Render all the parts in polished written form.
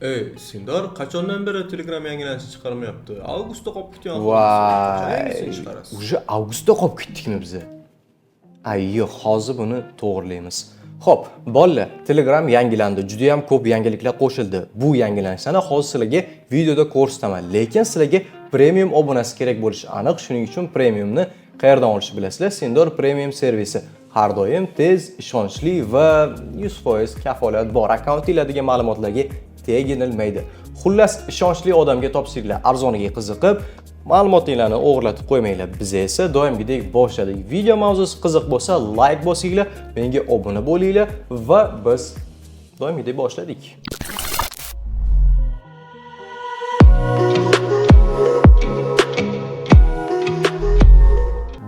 Ey, Sindor, qachondan beri Telegram yangilanishni chiqarmayapti? Avgustda qolib ketgan. Voy. Yangisini chiqarasiz. Уже avgustda qolib ketdikmi biza? Ay, yo'q, hozir buni to'g'rilaymiz. Xo'p, bolalar, Telegram yangilandi. Juda ham ko'p yangiliklar qo'shildi. Bu yangilanishlarni hozir sizlarga videoda ko'rsataman. Lekin sizlarga premium obunasi kerak bo'lishi aniq. Shuning uchun premiumni qayerdan olishni bilasizlar. Sindor Premium servisi har doim tez, ishonchli va 100% kafolat bor. Akkauntinglardagi ma'lumotlarga teginilmaydi. Xullas, ishonchli odamga topshiringlar. Arzoniga qiziqib, ma'lumotinglarni o'g'irlatib qo'ymanglar. Biz esa doimgidek boshladik. Video mavzusi qiziq bo'lsa, like bosinglar, menga obuna bo'linglar va biz doimgidek boshladik.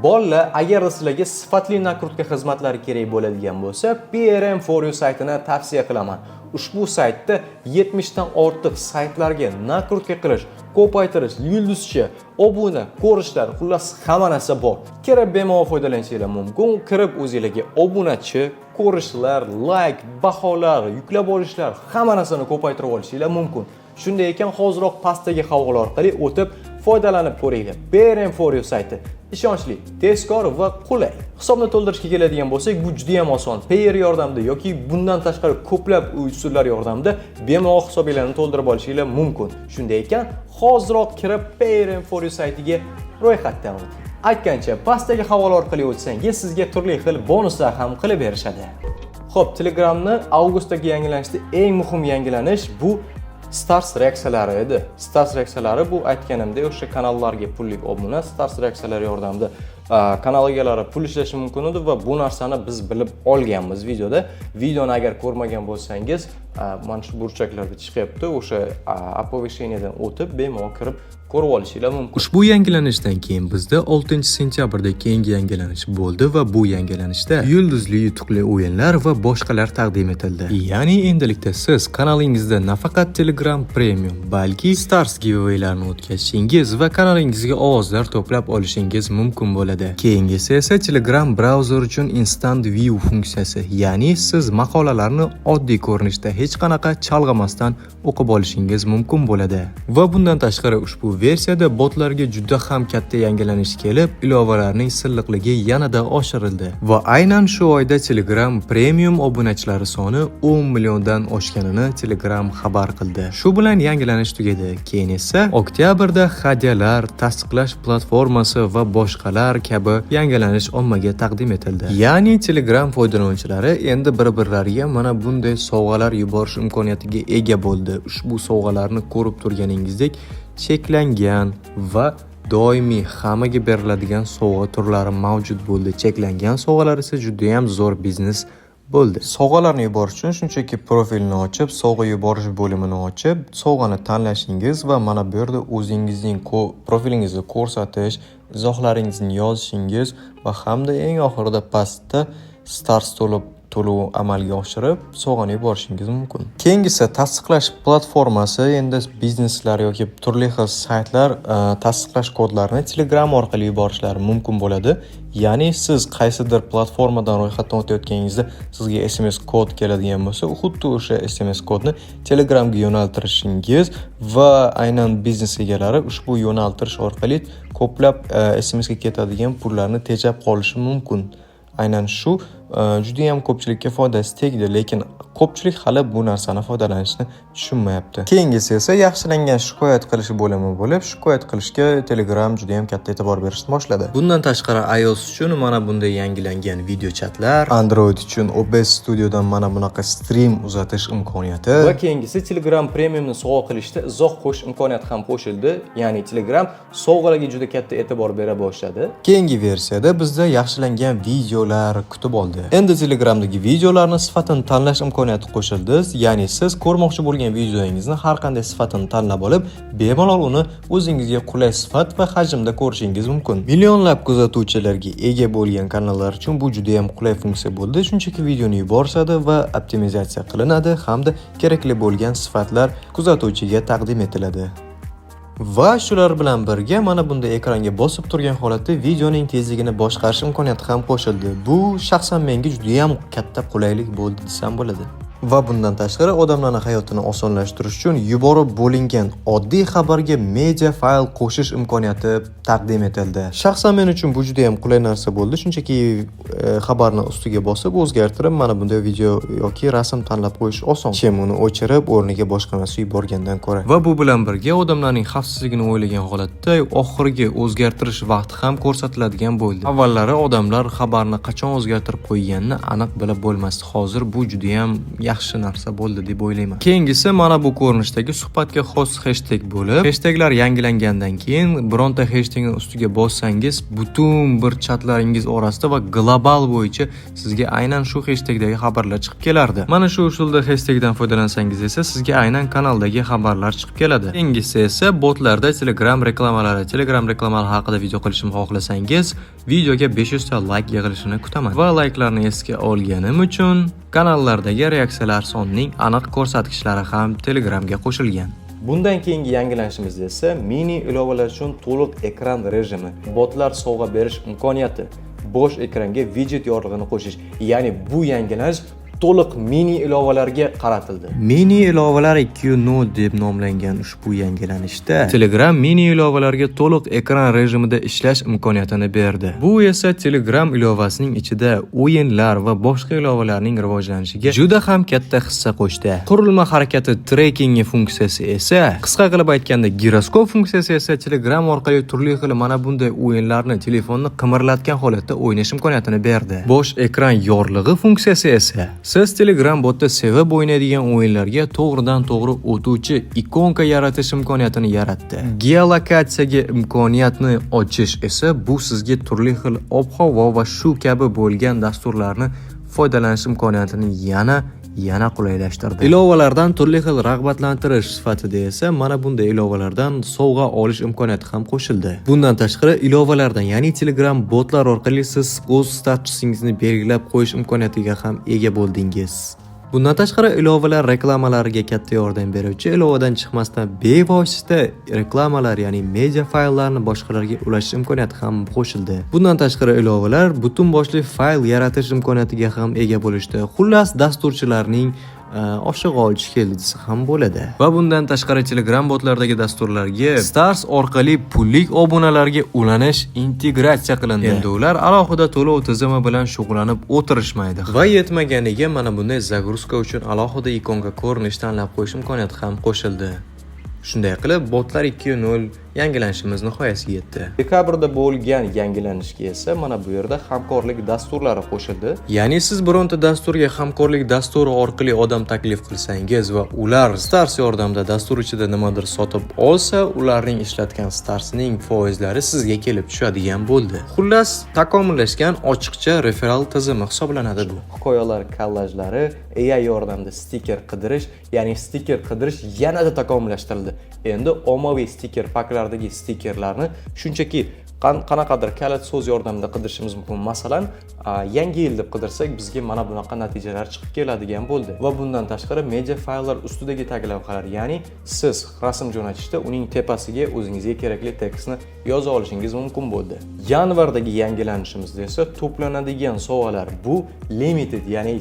Bolalar, agar sizlarga sifatli накрутка xizmatlari kerak bo'ladigan bo'lsa, PRM4U saytini tavsiya qilaman. Ushbu saytda 70 dan ortiq saytlarga накрутка qilish, ko'paytirish, yulduzcha, obuna, ko'rishlar, xullas hamma narsa bor. Kirib bemalol foydalanishingiz mumkin. Kirib o'zingizlarga obunachi, ko'rishlar, like, baholar, yuklab olishlar, hamma narsani ko'paytirib olishingiz mumkin. Shunday ekan, hoziroq pastdagi havola orqali o'tib foydalanib ko'ringlar. PRM4U sayti ishonchli, tezkor va qulay. Hisobni to'ldirishga keladigan bo'lsak, bu juda ham oson. Payeer yordamida yoki bundan tashqari ko'plab usullar yordamida bemalol hisobinglarni to'ldirib olishingiz mumkin. Shunday ekan, hoziroq kirib PRM4U saytiga ro'yxatdan o'ting. Aytgancha, pastdagi havola orqali o'tsangiz, sizga turli xil bonuslar ham qilib berishadi. Xo'p, Telegramni avgustdagi yangilanishda eng muhim yangilanish bu Stars reaksiyalari edi. Stars reaksiyalari bu aytganimdek o'sha kanallarga pullik obuna, Stars reaksiyalari yordamida kanal egalari pul ishlashi mumkin edi va bu narsani biz bilib olganmiz videoda. Videoni agar ko'rmagan bo'lsangiz, mana shu burchaklarda chiqyapti, o'sha оповещение dan o'tib bemalol kirib ko'rib olishingiz mumkin. Ushbu yangilanishdan keyin bizda 6-sentyabrda keyingi yangilanish bo'ldi va bu yangilanishda yulduzli yutuqli o'yinlar va boshqalar taqdim etildi. Ya'ni endilikda siz kanalingizda nafaqat Telegram Premium, balki Stars giveawaylarni o'tkazishingiz va kanalingizga ovozlar to'plab olishingiz mumkin bo'ladi. Keyingisi esa Telegram brauzer uchun Instant View funksiyasi, ya'ni siz maqolalarni oddiy ko'rinishda hech qanaqa chalg'imasdan o'qib olishingiz mumkin bo'ladi. Va bundan tashqari ushbu versiyada botlarga juda ham katta yangilanish kelib, ilovalarning silliqligi yanada oshirildi. Va aynan shu oyda Telegram Premium obunachilari soni 10 milliondan oshganini Telegram xabar qildi. Shu bilan yangilanish tugadi. Keyin esa oktyabrda hadyalar, tasdiqlash platformasi va boshqalar kabi yangilanish ommaga taqdim etildi. Ya'ni Telegram foydalanuvchilari endi bir-birlariga mana bunday sovg'alar yuborish imkoniyatiga ega bo'ldi. Ushbu sovg'alarni ko'rib turganingizdek cheklangan va doimiy hammaga beriladigan sovg'a turlari mavjud bo'ldi. Cheklangan sovg'alar esa juda ham zo'r biznes bo'ldi. Sovg'alarni yuborish uchun shunchaki profilni ochib, sovg'a yuborish bo'limini ochib, sovg'ani tanlashingiz va mana bu yerda o'zingizning profilingizni ko'rsatish, izohlaringizni yozishingiz va hamda eng oxirida pastda Stars to'lab to'lov amalga oshirib, sovg'ani yuborishingiz mumkin. Keyingisi tasdiqlash platformasi. Endi bizneslar yoki turli xil saytlar tasdiqlash kodlarini Telegram orqali yuborishlari mumkin bo'ladi. Ya'ni siz qaysidir platformadan ro'yxatdan o'tayotganingizda sizga SMS kod keladigan bo'lsa, xuddi o'sha SMS kodni Telegramga yo'naltirishingiz va aynan biznes egalari ushbu yo'naltirish orqali ko'plab SMS ga ketadigan pullarni tejab qolishi mumkin. Aynan shu juda ham ko'pchilikka foydasi tegdi, lekin ko'pchilik hali bu narsani foydalanishni tushunmayapti. Keyingisi esa yaxshilangan shikoyat qilish bo'limi bo'lib, shikoyat qilishga Telegram juda ham katta e'tibor berishni boshladi. Bundan tashqari iOS uchun mana bunday yangilangan video chatlar, Android uchun OBS Studiodan mana bunaqa stream uzatish imkoniyati va keyingisi Telegram Premiumni sovg'a qilishda izoh qo'shish imkoniyati ham qo'shildi. Ya'ni Telegram sovg'alarga juda katta e'tibor bera boshladi. Keyingi versiyada bizda yaxshilangan videolar kutib oldi. Endi Telegramdagi videolarni sifatini tanlash imkoniyati qo'shildi. Ya'ni siz ko'rmoqchi bo'lgan videoyingizni har qanday sifatini tanlab olib, bemalol uni o'zingizga qulay sifat va hajmda ko'rishingiz mumkin. Millionlab kuzatuvchilarga ega bo'lgan kanallar uchun bu juda ham qulay funksiya bo'ldi. Shunchaki videoni yuborishadi va optimizatsiya qilinadi hamda kerakli bo'lgan sifatlar kuzatuvchiga taqdim etiladi. Va shular bilan birga mana bunday ekranga bosib turgan holatda videoning tezligini boshqarish imkoniyati ham qo'shildi. Bu shaxsan menga juda ham katta qulaylik bo'ldi desam bo'ladi. Va bundan tashqari odamlarning hayotini osonlashtirish uchun yuborib bo'lingan oddiy xabarga media fayl qo'shish imkoniyati taqdim etildi. Shaxsan men uchun bu juda ham qulay narsa bo'ldi. Shunchaki xabarni ustiga bosib, o'zgartirib, mana bunday video yoki rasm tanlab qo'yish oson, чем uni o'chirib, o'rniga boshqa narsa yuborgandan ko'ra. Va bu bilan birga odamlarning xavfsizligini o'ylagan holatda oxirgi o'zgartirish vaqti ham ko'rsatiladigan bo'ldi. Avvallari odamlar xabarni qachon o'zgartirib qo'yganini aniq bilib bo'lmasdi. Hozir bu juda ham yaxshi narsa bo'ldi deb o'ylayman. Keyingisi mana bu ko'rinishdagi suhbatga xos hashtag bo'lib, hashtaglar yangilangandan keyin bironta hashtagni ustiga bossangiz, butun bir chatlaringiz orasida va global bo'yicha sizga aynan shu hashtagdagi xabarlar chiqib kelardi. Mana shu usulda hashtagdan foydalansangiz esa sizga aynan kanaldagi xabarlar chiqib keladi. Keyingisi esa botlarda Telegram reklamalari. Telegram reklamalari haqida video qilishimni xohlasangiz, videoga 500 ta layk yig'ilishini kutaman. Va layklarni esga olganim uchun kanallardagi reaksiyalar sonining aniq ko'rsatkichlari ham Telegramga qo'shilgan. Bundan keyingi yangilanishimizda esa mini ilovalar uchun to'liq ekran rejimi, botlar sovg'a berish imkoniyati, bosh ekranga widget yorlig'ini qo'shish, ya'ni bu yangilanish to'liq mini ilovalarga qaratildi. Mini ilovalar 2.0 deb nomlangan ushbu yangilanishda Telegram mini ilovalarga to'liq ekran rejimida ishlash imkoniyatini berdi. Bu esa Telegram ilovasining ichida o'yinlar va boshqa ilovalarning rivojlanishiga juda ham katta hissa qo'shdi. Qurilma harakati trekingi funksiyasi esa, qisqa qilib aytganda, giroskop funksiyasi esa Telegram orqali turli xil mana bunday o'yinlarni telefonni qimirlatgan holatda o'ynash imkoniyatini berdi. Bosh ekran yorlig'i funksiyasi esa siz Telegram botda sevib o'ynaydigan o'yinlarga to'g'ridan to'g'ri o'tuvchi ikonka yaratish imkoniyatini yaratdi. Geolokatsiyaga imkoniyatni ochish esa bu sizga turli xil ob-havo va shu kabi bo'lgan dasturlarni foydalanish imkoniyatini yana qulaylashtirdi. Ilovalardan turli xil rag'batlantirish sifatida esa mana bunday ilovalardan sovg'a olish imkoniyati ham qo'shildi. Bundan tashqari ilovalardan, ya'ni Telegram botlar orqali siz o'z statusingizni belgilab qo'yish imkoniyatiga ham ega bo'ldingiz. Bundan tashqari ilovalar reklamalariga katta yordam beruvchi ilovadan chiqmasdan bevosita reklamalar, ya'ni media fayllarni boshqalarga ulashish imkoniyati ham qo'shildi. Bundan tashqari ilovalar butun boshli fayl yaratish imkoniyatiga ham ega bo'lishdi. Xullas, dasturchilarning oshig'i olchi keldi desa ham bo'ladi. Va bundan tashqari Telegram botlardagi dasturlarga Stars orqali pullik obunalarga ulanish integratsiya qilindi. Endi ular alohida to'lov tizimi bilan shug'ullanib o'tirishmaydi. Va yetmaganiga mana bunday загрузка uchun alohida ikonka ko'rinish tanlab qo'yish imkoniyati ham qo'shildi. Shunday qilib, botlar 2.0 yangilanishimiz nihoyasiga yetdi. Dekabrda bo'lgan yangilanishga esa mana bu yerda hamkorlik dasturlari qo'shildi. Ya'ni siz bironta dasturga hamkorlik dasturi orqali odam taklif qilsangiz va ular Stars yordamida dastur ichida nimadir sotib olsa, ularning ishlatgan Starsning foizlari sizga kelib tushadigan bo'ldi. Xullas, takomillashgan ochiqcha referal tizimi hisoblanadi bu. Hikoyalar kollajlari, AI yordamida stiker qidirish, ya'ni stiker qidirish yanada takomillashtirildi. Endi ommaviy stiker paklardagi stikerlarni shunchaki qanaqadir kalit so'z yordamida qidirishimiz mumkin. Masalan, yangi yil deb qidirsak, bizga mana bunaqa natijalar chiqib keladigan bo'ldi. Va bundan tashqari media fayllar ustidagi taglavhalar, ya'ni siz rasm jo'natishda uning tepasiga o'zingizga kerakli tekstni yoza olishingiz mumkin bo'ldi. Yanvardagi yangilanishimizda esa to'planadigan sovg'alar, bu limited, ya'ni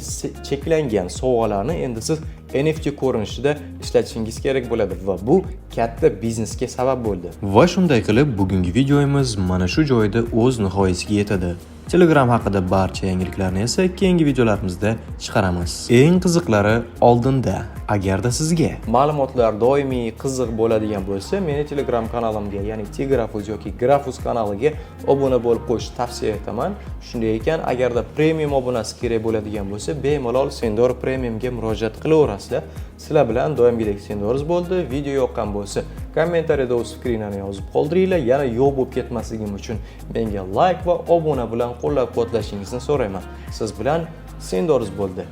cheklangan sovg'alarni endi siz NFT ko'rinishida ishlatishingiz kerak bo'ladi va bu katta biznesga sabab bo'ldi. Va shunday qilib bugungi videomiz mana shu joyda o'z nihoyasiga yetadi. Telegram haqida barcha yangiliklarni esa keyingi videolarimizda chiqaramiz. Eng qiziqlari oldinda. Agarda sizga ma'lumotlar doimiy qiziq bo'ladigan bo'lsa, meni Telegram kanalimga, ya'ni Tigrafus yoki Grafus kanaliga obuna bo'lib qo'yishni tavsiya etaman. Shunday ekan, agarda premium obunasi kerak bo'ladigan bo'lsa, bemalol Sendor Premiumga murojaat qilaverasizlar. Sizlar bilan doimgidek Sendoriz bo'ldi. Video yoqqan bo'lsa, kommentariyada o'z fikringlarni yozib qoldiringlar. Yana yo'q bo'lib ketmasligim uchun menga layk va obuna bilan qo'llab-quvvatlashingizni so'rayman. Siz bilan Sendoriz bo'ldi.